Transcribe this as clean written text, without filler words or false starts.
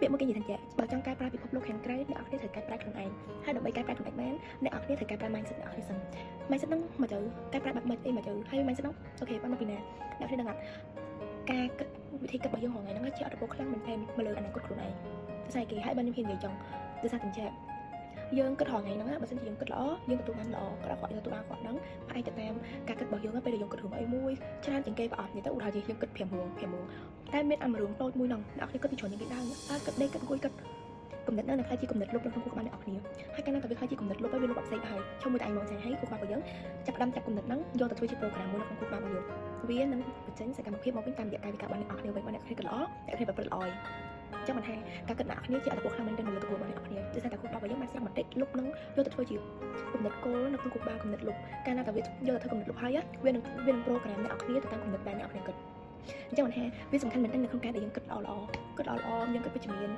ពាក្យមួយគេនិយាយថាចេះបើចង់កែប្រែពិភពលោកខាងក្រៅអ្នកនរគ្នាត្រូវកែប្រែខ្លួនឯងហើយដើម្បីកែប្រែខ្លួនឯងបានអ្នកនរគ្នាត្រូវកែប្រែ mindset អ្នកនរគ្នាសិន mindset ហ្នឹងមកទៅកែប្រែបែបម៉េចអីមកទៅហើយ mindset ហ្នឹង okay បានមកពីណាអ្នកនរគ្នាដឹងអត់ការគិតវិធីគិតរបស់យើងរាល់ថ្ងៃហ្នឹងជាឥទ្ធិពលខ្លាំងមែនទែនមកលើអនាគតខ្លួនឯងដោយសារគេហើយបានខ្ញុំហ៊ាននិយាយចង់ដោយសារតែចេះយើងគិតរាល់ថ្ងៃហ្នឹងបើសិនជាយើងគិតល្អយើងទទួលបានល្អក៏ដល់គាត់ទទួលបានគាត់ហ្នឹងផ្អែកទៅតាមការគិតរបស់យើងពេលដែលយើងគិតរឿងអីមួយច្រើនជាងគេប្រអប់និយាយទៅឧទាហរណ៍ជាយើងគិត5រឿង5រឿងតែមានអាមួយរឿងតូចមួយហ្នឹងអ្នកនរគិតពីច្រើនជាងគេដើមតើគិតដេកគិតអង្គុយគិតគំនិតហ្នឹងនឹងក្លាយជាគំនិតលុបនៅក្នុងខួរក្បាលអ្នកនរគ្នាហើយកាលណាតែវាក្លាយជាគំនិតលុបហើយវាលុបអត់ផ្សេងហើយឈុំមួយតែឯងមកចាហើយខួរក្បាលរបស់យើងចាប់ផ្ដើមចាប់គំនិតហ្នឹងយកទៅធ្វើជា program មួយនៅក្នុងខួរក្បាលរបស់យើងវានឹងបញ្ចេញសកម្មភាពមកវិញតាមរយៈកាយវិការរបស់អ្នកនរគ្នាវិញបើអ្នកនរគ្នាគិតល្អអ្នកនរគ្នាប្រព្រឹត្តល្អអញ្ចឹងមិនថាការគិតអ្នកនរគ្នាជាឥទ្ធិពលខ្លាំងមែនទែនមកលើទទួលរបស់អ្នកនរគ្នាដោយសារតែខួរក្បាលរបស់យើងបានស្រាប់មតិលុបនឹងយកទៅធ្វើជាគំនិតគោលនៅក្នុងខួរក្បាលគំនិតលុបកាលណាតែវាយកទៅធ្វើគំនិតលុបហើយវានឹង program អ្នកនរគ្នាទៅតាមគំនិតដែលអ្នកនរគ្នាគិតអញ្ចឹងមិនថាវាសំខាន់មែនទែននៅក្នុងការដែលយើងគិតល្អល្អគិតល្អល្អយើងគិតវិជ្ជមាន។